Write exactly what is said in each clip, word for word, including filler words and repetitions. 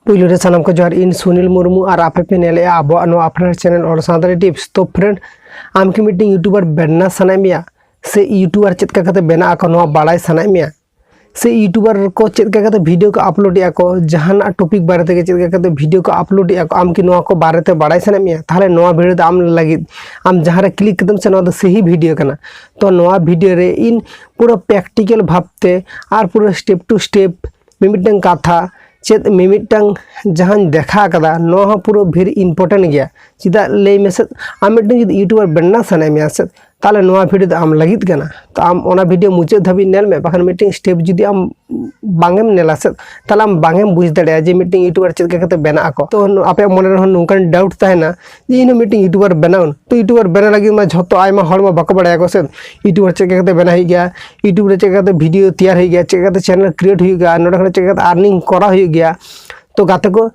ᱯᱩᱭᱞᱩ ᱨᱮ ᱥᱟᱱᱟᱢ ᱠᱚ ᱡᱚᱦᱟᱨ, ᱤᱧ ᱥᱩᱱᱤᱞ ᱢᱩᱨᱢᱩ ᱟᱨ ᱟᱯᱮ ᱯᱮ ᱧᱮᱞᱮᱜᱼᱟ ᱟᱵᱚᱣᱟᱜ ᱱᱚᱣᱟ ᱟᱯᱱᱟᱨ ᱪᱮᱱᱮᱞ ᱚᱞ ᱥᱟᱱᱛᱟᱲᱤ ᱴᱤᱯᱥ᱾ ᱛᱚ ᱯᱷᱨᱮᱱᱰ, ᱟᱢ ᱠᱤ ᱢᱤᱫᱴᱮᱱ ᱤᱭᱩᱴᱩᱵᱟᱨ ᱵᱮᱱᱟᱣ ᱥᱟᱱᱟᱭᱮᱫ ᱢᱮᱭᱟ ᱥᱮ ᱤᱭᱩᱴᱩᱵᱟᱨ ᱪᱮᱫ ᱞᱮᱠᱟ ᱠᱟᱛᱮ ᱵᱮᱱᱟᱜ ᱟᱠᱚ ᱱᱚᱣᱟ ᱵᱟᱲᱟᱭ ᱥᱟᱱᱟᱭᱮᱫ ᱢᱮᱭᱟ ᱥᱮ ᱤᱭᱩᱴᱩᱵᱟᱨ ᱠᱚ ᱪᱮᱫ ᱞᱮᱠᱟ ᱠᱟᱛᱮ ᱵᱷᱤᱰᱤᱭᱳ ᱠᱚ ᱟᱯᱞᱳᱰ ᱮᱫᱼᱟ ᱠᱚ, ᱡᱟᱦᱟᱱᱟᱜ ᱴᱚᱯᱤᱠ ᱵᱟᱨᱮ ᱛᱮᱜᱮ ᱪᱮᱫ ᱞᱮᱠᱟ ᱠᱟᱛᱮ ᱵᱷᱤᱰᱤᱭᱳ ᱠᱚ ᱟᱯᱞᱳᱰ ᱮᱫᱼᱟ ᱠᱚ, ᱟᱢ ᱠᱤ ᱱᱚᱣᱟ ᱠᱚ ᱵᱟᱨᱮᱛᱮ ᱵᱟᱲᱟᱭ ᱥᱟᱱᱟᱭᱮᱫ ᱢᱮᱭᱟ? ᱛᱟᱦᱚᱞᱮ ᱱᱚᱣᱟ ᱵᱷᱤᱰᱤᱭᱳ ᱫᱚ ᱟᱢ ᱞᱟᱹᱜᱤᱫ, ᱟᱢ ᱡᱟᱦᱟᱸ ᱨᱮ ᱠᱞᱤᱠ ᱠᱮᱫᱟᱢ ᱥᱮ ᱱᱚᱣᱟ ᱫᱚ ᱥᱟᱹᱦᱤ ᱵᱷᱤᱰᱤᱭᱳ ᱠᱟᱱᱟ᱾ ᱛᱚ ᱱᱚᱣᱟ ᱵᱷᱤᱰᱤᱭᱳ ᱨᱮ ᱤᱧ ᱯᱩᱨᱟᱹ ᱯᱨᱮᱠᱴᱤᱠᱮᱞ ᱵᱷᱟᱵᱽᱛᱮ ᱟᱨ ᱯᱩᱨᱟᱹ ᱥᱴᱮᱯ ᱴᱩ ᱥᱴᱮᱯ ᱢᱤᱢᱤᱫᱴᱟᱝ ᱠᱟᱛᱷᱟ ᱪᱮᱫ ᱢᱤᱢᱤᱫᱴᱟᱝ ᱡᱟᱦᱟᱸᱧ ᱫᱮᱠᱷᱟ ᱟᱠᱟᱫᱟ, ᱱᱚᱣᱟ ᱦᱚᱸ ᱯᱩᱨᱟᱹ ᱵᱷᱮᱨᱤ ᱤᱢᱯᱚᱨᱴᱮᱱᱴ ᱜᱮᱭᱟ᱾ ᱪᱮᱫᱟᱜ ᱞᱟᱹᱭ ᱢᱮᱥᱮ, ᱟᱢ ᱢᱤᱫᱴᱟᱝ ᱡᱩᱫᱤ ᱤᱭᱩᱴᱩᱵᱟᱨ ᱵᱮᱱᱟᱣ ᱥᱟᱱᱟᱭᱮᱫ ᱢᱮᱭᱟ ᱥᱮ, ᱛᱟᱦᱚᱞᱮ ᱱᱚᱣᱟ ᱵᱷᱤᱰᱤᱭᱳ ᱫᱚ ᱟᱢ ᱞᱟᱹᱜᱤᱫ ᱠᱟᱱᱟ᱾ ᱛᱚ ᱟᱢ ᱚᱱᱟ ᱵᱷᱤᱰᱤᱭᱳ ᱢᱩᱪᱟᱹᱫ ᱫᱷᱟᱹᱵᱤᱡ ᱧᱮᱞ ᱢᱮ, ᱵᱟᱠᱷᱟᱱ ᱢᱤᱫᱴᱮᱱ ᱥᱴᱮᱯ ᱡᱩᱫᱤ ᱟᱢ ᱵᱟᱝ ᱮᱢ ᱧᱮᱞᱟ ᱥᱮ, ᱛᱟᱦᱚᱞᱮ ᱟᱢ ᱵᱟᱝ ᱮᱢ ᱵᱩᱡᱽ ᱫᱟᱲᱮᱭᱟᱜᱼᱟ ᱡᱮ ᱢᱤᱫᱴᱮᱱ ᱤᱭᱩᱴᱩᱵᱟᱨ ᱪᱮᱫ ᱞᱮᱠᱟ ᱠᱟᱛᱮ ᱵᱮᱱᱟᱜ ᱟᱠᱚ᱾ ᱛᱚ ᱟᱯᱮᱭᱟᱜ ᱢᱚᱱᱮ ᱨᱮᱦᱚᱸ ᱱᱚᱝᱠᱟᱱ ᱰᱟᱣᱩᱴ ᱛᱟᱦᱮᱱᱟ ᱡᱮ ᱤᱧ ᱦᱚᱸ ᱢᱤᱫᱴᱮᱱ ᱤᱭᱩᱴᱩᱵᱟᱨ ᱵᱮᱱᱟᱣ ᱟᱹᱧ᱾ ᱛᱚ ᱤᱭᱩᱴᱩᱵᱟᱨ ᱵᱮᱱᱟᱣ ᱞᱟᱹᱜᱤᱫ ᱢᱟ ᱡᱷᱚᱛᱚ ᱟᱭᱢᱟ ᱦᱚᱲ ᱢᱟ ᱵᱟᱠᱚ ᱵᱟᱲᱟᱭᱟᱠᱚ ᱥᱮ, ᱤᱭᱩᱴᱩᱵᱟᱨ ᱪᱮᱫ ᱞᱮᱠᱟ ᱠᱟᱛᱮ ᱵᱮᱱᱟᱣ ᱦᱩᱭᱩᱜ ᱜᱮᱭᱟ, ᱤᱭᱩᱴᱩᱵᱽ ᱨᱮ ᱪᱮᱫ ᱞᱮᱠᱟ ᱠᱟᱛᱮ ᱵᱷᱤᱰᱤᱭᱳ ᱛᱮᱭᱟᱨ ᱦᱩᱭᱩᱜ ᱜᱮᱭᱟ, ᱪᱮᱫ ᱞᱮᱠᱟ ᱠᱟᱛᱮ ᱪᱮᱱᱮᱞ ᱠᱨᱤᱭᱮᱴ ᱦᱩᱭᱩᱜ ᱜᱮᱭᱟ, ᱱᱚᱸᱰᱮ ᱠᱷᱚᱱ ᱪᱮᱫ ᱞᱮᱠᱟ ᱠᱟᱛᱮ ᱟᱨᱱᱤᱝ ᱠᱚᱨᱟᱣ ᱦᱩᱭᱩᱜ ᱜᱮᱭᱟ᱾ ᱛᱚ ᱜᱟᱛᱮ ᱠᱚ,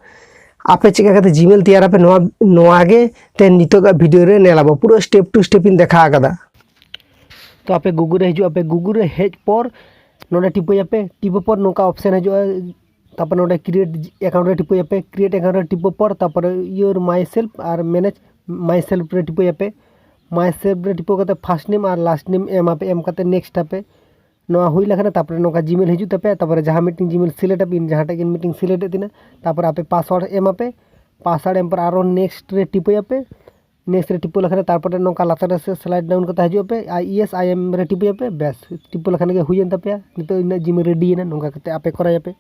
ᱟᱯᱮ ᱪᱮᱫ ᱞᱮᱠᱟ ᱠᱟᱛᱮ ᱡᱤᱢᱮᱞ ᱛᱮᱭᱟᱨ ᱟᱯᱮ, ᱱᱚᱣᱟ ᱱᱚᱣᱟ ᱜᱮ ᱛᱮᱦᱮᱧ ᱱᱤᱛᱚᱜᱟᱜ ᱵᱷᱤᱰᱤᱭᱳ ᱨᱮ ᱧᱮᱞ ᱟᱵᱚ, ᱯᱩᱨᱟᱹ ᱥᱴᱮᱯ ᱴᱩ ᱥᱴᱮᱯ ᱤᱧ ᱫᱮᱠᱷᱟᱣ ᱟᱠᱟᱫᱟ᱾ ᱛᱚ ᱟᱯᱮ ᱜᱩᱜᱩᱞ ᱨᱮ ᱦᱤᱡᱩᱜ ᱟᱯᱮ, ᱜᱩᱜᱩᱞ ᱨᱮ ᱦᱮᱡ ᱯᱚᱨ ᱱᱚᱰᱮ ᱴᱤᱯᱟᱹᱭᱟᱯᱮ, ᱴᱤᱯᱟᱹ ᱯᱚᱨ ᱱᱚᱝᱠᱟ ᱚᱯᱥᱮᱱ ᱦᱤᱡᱩᱜᱼᱟ᱾ ᱛᱟᱨᱯᱚᱨ ᱱᱚᱰᱮ ᱠᱨᱤᱭᱮᱴ ᱮᱠᱟᱣᱩᱱᱴ ᱨᱮ ᱴᱤᱯᱟᱹᱭᱟᱯᱮ, ᱠᱨᱤᱭᱮᱴ ᱮᱠᱟᱣᱩᱱᱴ ᱨᱮ ᱴᱤᱯᱟᱹ ᱯᱚᱨ ᱛᱟᱨᱯᱚᱨᱮ ᱤᱭᱳᱨ ᱢᱟᱭ ᱥᱮᱞᱯ ᱟᱨ ᱢᱮᱱᱮᱡᱽ ᱢᱟᱭ ᱥᱮᱞᱯ ᱨᱮ ᱴᱤᱯᱟᱹᱭᱟᱯᱮ᱾ ᱢᱟᱭ ᱥᱮᱞᱯ ᱨᱮ ᱴᱤᱯᱟᱹ ᱠᱟᱛᱮ ᱯᱷᱟᱥᱴ ᱱᱮᱢ ᱟᱨ ᱞᱟᱥᱴ ᱱᱮᱢ ᱮᱢᱟᱯᱮ, ᱮᱢ ᱠᱟᱛᱮ ᱱᱮᱠᱥᱴ ᱟᱯᱮ᱾ ᱱᱚᱣᱟ ᱦᱩᱭ ᱞᱮᱠᱷᱟᱱ ᱛᱟᱨᱯᱚᱨᱮ ᱱᱚᱝᱠᱟ ᱡᱤᱢᱮᱞ ᱦᱤᱡᱩᱜ ᱛᱟᱯᱮᱭᱟ᱾ ᱛᱟᱨᱯᱚᱨᱮ ᱡᱟᱦᱟᱸ ᱢᱤᱫᱴᱮᱱ ᱡᱤᱢᱮᱞ ᱥᱤᱞᱮᱠᱴ ᱟᱯᱮ, ᱤᱧ ᱡᱟᱦᱟᱸᱴᱟᱜ ᱜᱮ ᱢᱤᱫᱴᱮᱱ ᱥᱤᱞᱮᱠᱴ ᱮᱫ ᱛᱤᱧᱟ, ᱛᱟᱨᱯᱚᱨᱮ ᱟᱯᱮ ᱯᱟᱥᱣᱟᱨᱰ ᱮᱢᱟᱯᱮ᱾ ᱯᱟᱥᱣᱟᱨᱰ ᱮᱢ ᱯᱚᱨ ᱟᱨᱚ ᱱᱮᱠᱥᱴ ᱨᱮ ᱴᱤᱯᱟᱹᱭᱟᱯᱮ᱾ ᱱᱮᱠᱥᱴ ᱨᱮ ᱴᱤᱯᱟᱹ ᱞᱮᱠᱷᱟᱱ ᱛᱟᱨᱯᱚᱨᱮ ᱱᱚᱝᱠᱟ ᱞᱟᱛᱟᱨ ᱨᱮ ᱥᱮ ᱥᱞᱟᱭᱤᱰ ᱰᱟᱣᱩᱱ ᱠᱟᱛᱮ ᱦᱤᱡᱩᱜ ᱟᱯᱮ, ᱟᱨ ᱤᱭᱮᱥ ᱟᱭ ᱮᱢ ᱨᱮ ᱴᱤᱯᱟᱹᱭᱟᱯᱮ᱾ ᱵᱮᱥ, ᱴᱤᱯᱟᱹ ᱞᱮᱠᱷᱟᱱ ᱜᱮ ᱦᱩᱭᱮᱱ ᱛᱟᱯᱮᱭᱟ᱾ ᱱᱤᱛᱚᱜ ᱤᱱᱟᱹᱜ ᱡᱤᱢᱮᱞ ᱨᱮᱰᱤᱭᱮᱱᱟ, ᱱᱚᱝᱠᱟ ᱠᱟᱛᱮ ᱟᱯᱮ ᱠᱚᱨᱟᱭᱟᱯᱮ᱾